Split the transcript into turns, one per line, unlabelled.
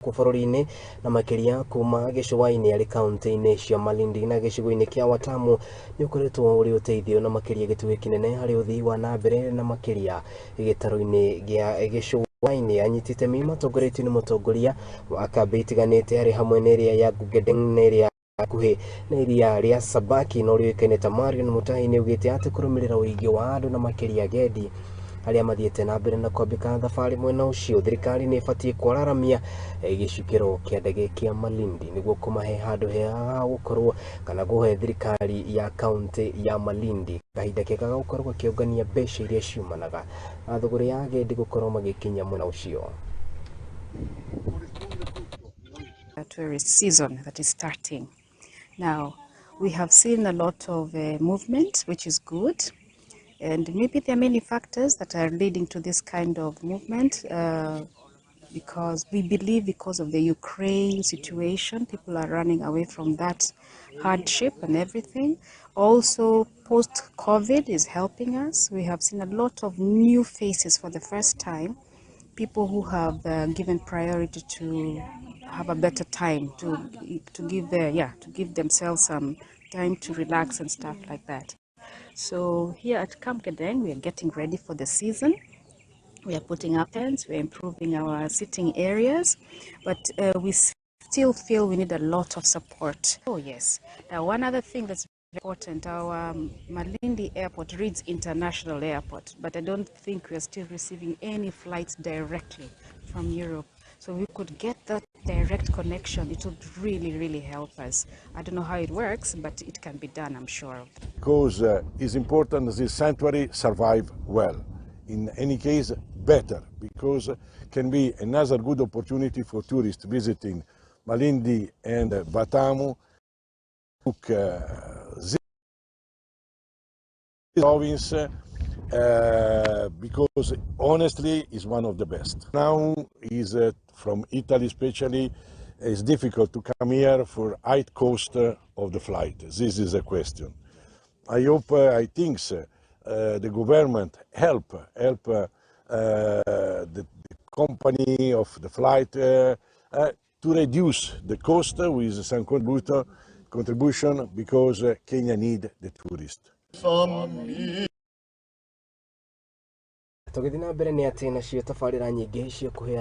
Gũkũ bũrũri-inĩ na makĩria kuma gĩcũa-inĩ arĩ kaunti-inĩ cia Malindi na gĩcigo-inĩ kĩa Watamu nĩ ũkoretwo ũrĩ ũteithio na makĩria gĩtugĩ kĩnene harĩ ũthii wa na mbere na makĩria gĩtarũ-inĩ gĩa gĩcũa-inĩ. Anyiti itemi matongoretio nĩ mũtongoria wa kambĩ itiganĩte arĩ hamwe na ĩrĩa ya Gugedeng na ĩrĩa hakuhĩ na iria rĩa Sabaki na ũrĩa ũĩkaine ta Marion Mutahi nĩ augĩte atĩ kũrũmĩrĩra ũingĩ wa andũ na makĩria agendi arĩa mathiĩte na mbere na kwambĩka thabarĩ mwena ũcio, thirikari nĩ ĩbatiĩ kwararamia gĩcukĩro kĩa ndege kĩa Malindi nĩguo kũmahe handũ hega ha gũkorwo kana kũhe thirikari ya kaunti ya Malindi kahinda kega ga gũkorwo gakĩũngania mbeca iria ciumanaga na thũgũrĩ ya agendi gũkorwo magĩkinya mwena ũcio.
Tourist season that is starting. Now, we have seen a lot of movement, which is good. And maybe there are many factors that are leading to this kind of movement because we believe because of the Ukraine situation, people are running away from that hardship and everything. Also, post COVID is helping us. We have seen a lot of new faces for the first time, people who have given priority to have a better time to give their yeah to give themselves some time to relax and stuff like that. So here at Camp Gedeng, we are getting ready for the season. We are putting up tents, we are improving our sitting areas, but we still feel we need a lot of support. Oh yes. Now, one other thing that's important, our Malindi Airport reads International Airport, but I don't think we are still receiving any flights directly from Europe. So we could get that direct connection. It would really, really help us. I don't know how it works, but it can be done, I'm sure.
Because it's important this sanctuary survive well. In any case, better, because can be another good opportunity for tourists visiting Malindi and Watamu. Look, this province, because honestly is one of the best. Now is from Italy especially, it's difficult to come here for high cost of the flight. This is a question. I hope, I think the government help the company of the flight to reduce the cost with some contribution because Kenya need the tourist.
Tũgĩthiĩ na mbere nĩ atĩ nacio tabarĩra nyingĩ cia kũheana